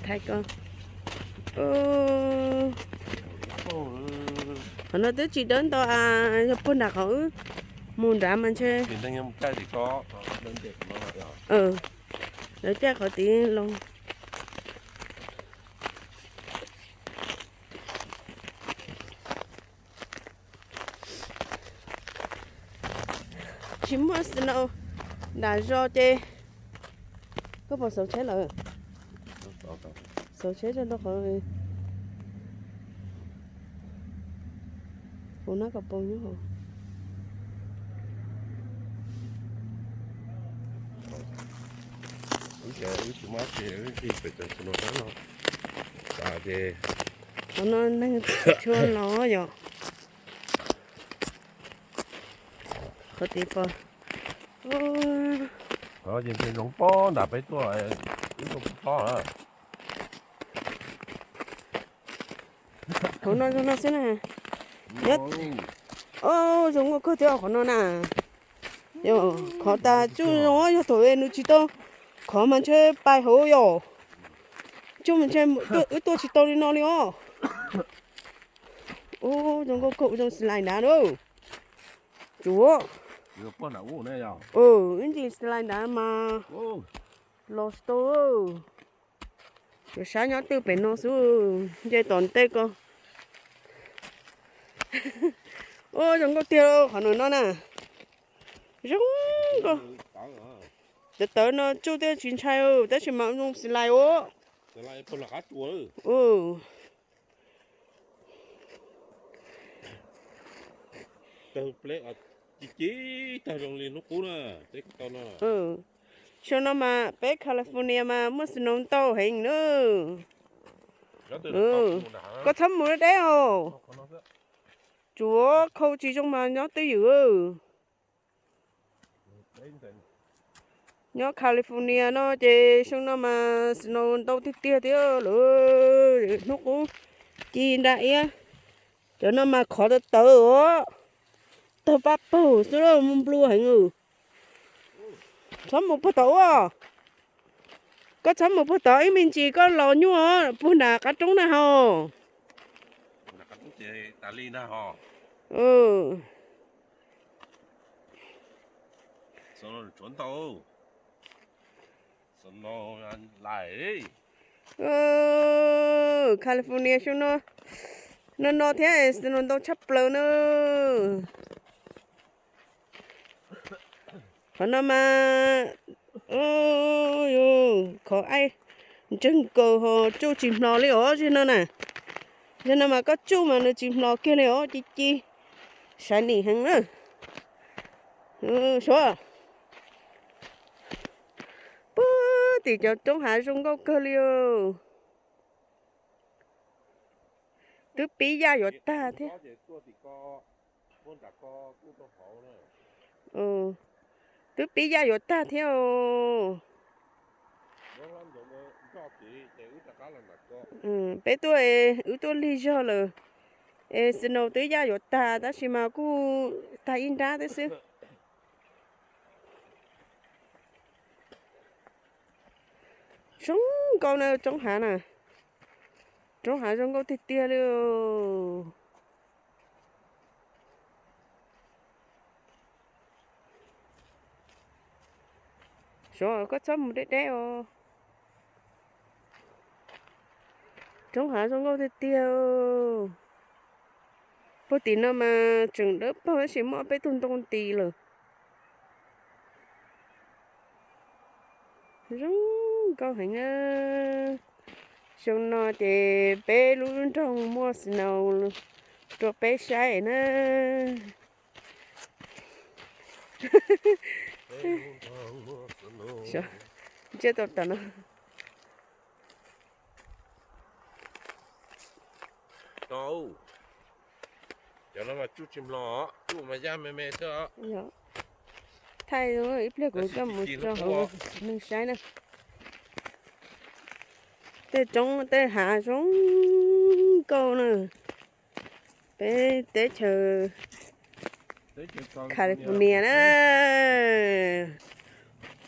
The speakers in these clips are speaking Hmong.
Thaij koj. Qhov no twb tsis dawb ntau as, yog puag nram qhov wb mus nrad mas ntshe. Lawv caij qhov tid los. Tsis muaj snow nram zos ces. Koj puas xauv tsheb lawm? Xauv tsheb rau qhov hauv nab kom poob nyob hauv. Qhov no neeg tsis tshua los yom. Qhov tid pom. Ces ntshe zoo pob nram peb tuaj, wb tuaj pob na. Qhov no zoo no xwb na. Nyob, o, zoo nkauj kawg thiab qhov no na. Yog qhov tas tsuj zoo, yog thaum nws tsis tau khov mas ntshe pais hauv yom. Tsuj mas ntshe wb tuaj tsis tau li no li os. Ub, zoo nkauj kawg, zoo slide nrad lauj. Tsuav. Ib ntsis slide nrad mas los tsis tau. Yuav sab nyob twj pem no xwb, nce tom ntej ko. Ub, zoo nkauj tiag qhov no no na. Zoo nkauj. Tawv tawv no tsuj twb tsis ntshai, tab sis mas zoo slide os. Xyoo no mas peb California mas muaj snow ntau heev na. Koj txhob mus deb deb os. Tsuav khau tsis zoo mas nyob twj ywm. Nyob California no ces xyoo no mas snow ntau tiag tiag thiab lawm, hnub qub ci nra iab. Cov no mas khov tawv tawv os, tawg paj paug xwb, mus nplua heev. Txhob mus puag tod ua, koj txhob mus puag tod, ib me ntsis koj los nyuaj puag nram qab roob na ho. California xyoo no no no thiab snow ntau tshaj plaws na. Qhov no mas, khov aib ntseeg kaus ho tsuj tsis hmlos li os zig no na. Zig no mas koj tsuj mas nws tsis hmlos kiag li os, ci ci, shiny heev na. Suav, puag tim cov roob hav zoo nkauj kawg li os. Twb pib yaj yuav tag thiab. Twb pib yaj yuav tag thiab os. Peb tuaj, wb tuaj lig zog lawm, es snow twb yaj yuav tag tab sis mas kuj tag ib nrab tib xwb. Zoo nkauj na, roob hav na, roob hav zoo nkauj tiag tiag li. Suav, koj txhob mus deb deb os. Roob hav zoo nkauj tiag tiag. Puag tim no mas tseem dawb paug tab sis muaj peb tug ntoo ntis lawm. Zoo nkauj heev. Xyoo no ces peb lub nroog muaj snow rau peb saib na. Tsiab tau tas no. Cov no mas tsuj tsis mlos, tsuj mas yaj me me xwb. Thaij ib pliag kuv coj mus tso hauv neeg saib na. Tej roob tej hav zoo nkauj na. Peb teb chaws California na.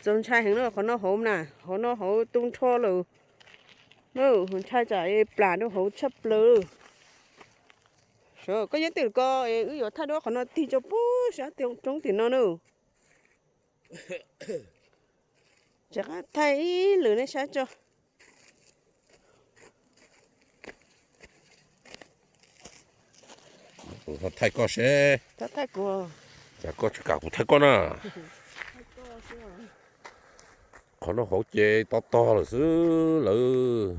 Txaus ntshai heev na, qhov no hauv na, qhov no hauv tu nrho lawm. Ntshai tsam plam rau hauv tshaj plaws. Koj nyob twg ko, wb yuav thaij duab qhov no tig tso pub sab roob tim no na. Tseem thaij ib lwm nej saib tso. Thaij koj seb. Thaij kuv. Cas koj tsis kam kuv thaij koj na? Qhov no hauv ces tog tog lawm xwb lawm.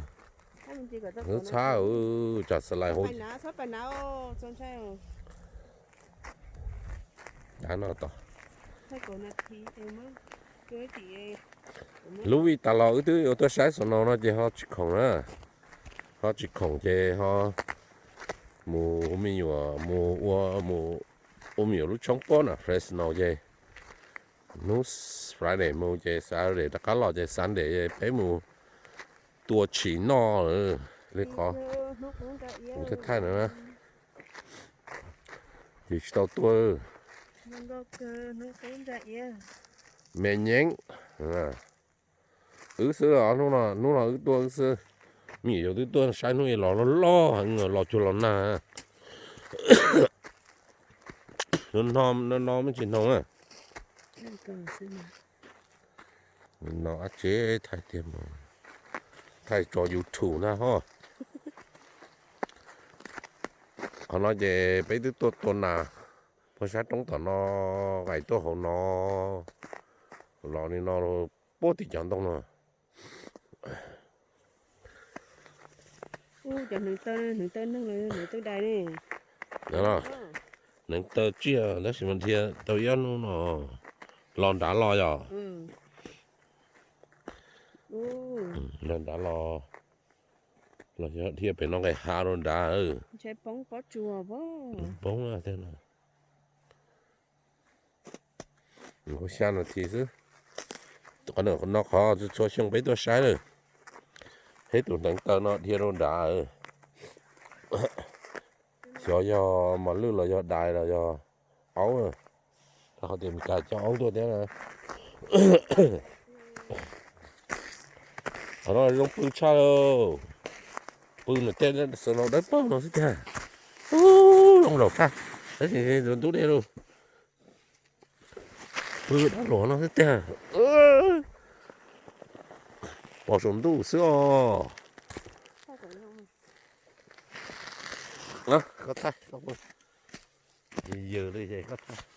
Txhab, tsam xav lais hauv. Lub vij tas los wb twb yuav tuaj saib Snow no ces ho tsis khoom na. Ho tsis khoom ces ho mus hu me nyuam mus ua, mus ua me nyuam lub tshoob pob na Fresno ces hnub Friday mus ces Saturday rov qab los ces Sunday peb mus tua tshis noj lawm li qhov kuv thaij thaij no na. Ces tsis tau tuaj. Me nyeeb, wb xwb os, hnub no, hnub no wb tuaj wb xwb. Me nyuam yaus twb tuaj saib hnub ib los loj loj heev los cuag los nag. No, no me tsis hnov na. No ab tsev thaij tiag mas, thaij tso YouTube na ho. Qhov no ces peb twb tuaj tua nas puag sab roob tom no, qaim tuaj hauv no, los li no puag tim cov ntoo no. Hneev taw tsiaj tab sis mas dhia tau ib ob hnub no los nrad los yom. Los nrad los, los dhia pem no nqis hav rau nrad. Poob, xya nas this xwb. Qhov no qhov txhua xyoo peb tuaj saib lawm. Peb tus hneev taw no dhia rau nrad. Xyov yog mos lwj los yog dais los yog aub, rau qhov tias Meskas coj aub tuaj thiab na. Qhov no zoo pw tshaj lauj. Pw nws tej Snow dawb paug no xwb tiag. Ub, zoo laus tshaj, tab sis ntub dej lauj. Pw dab luam no xwb tiag. Pom saum ntuj xwb os. Koj thaij, yws li ces koj thaij.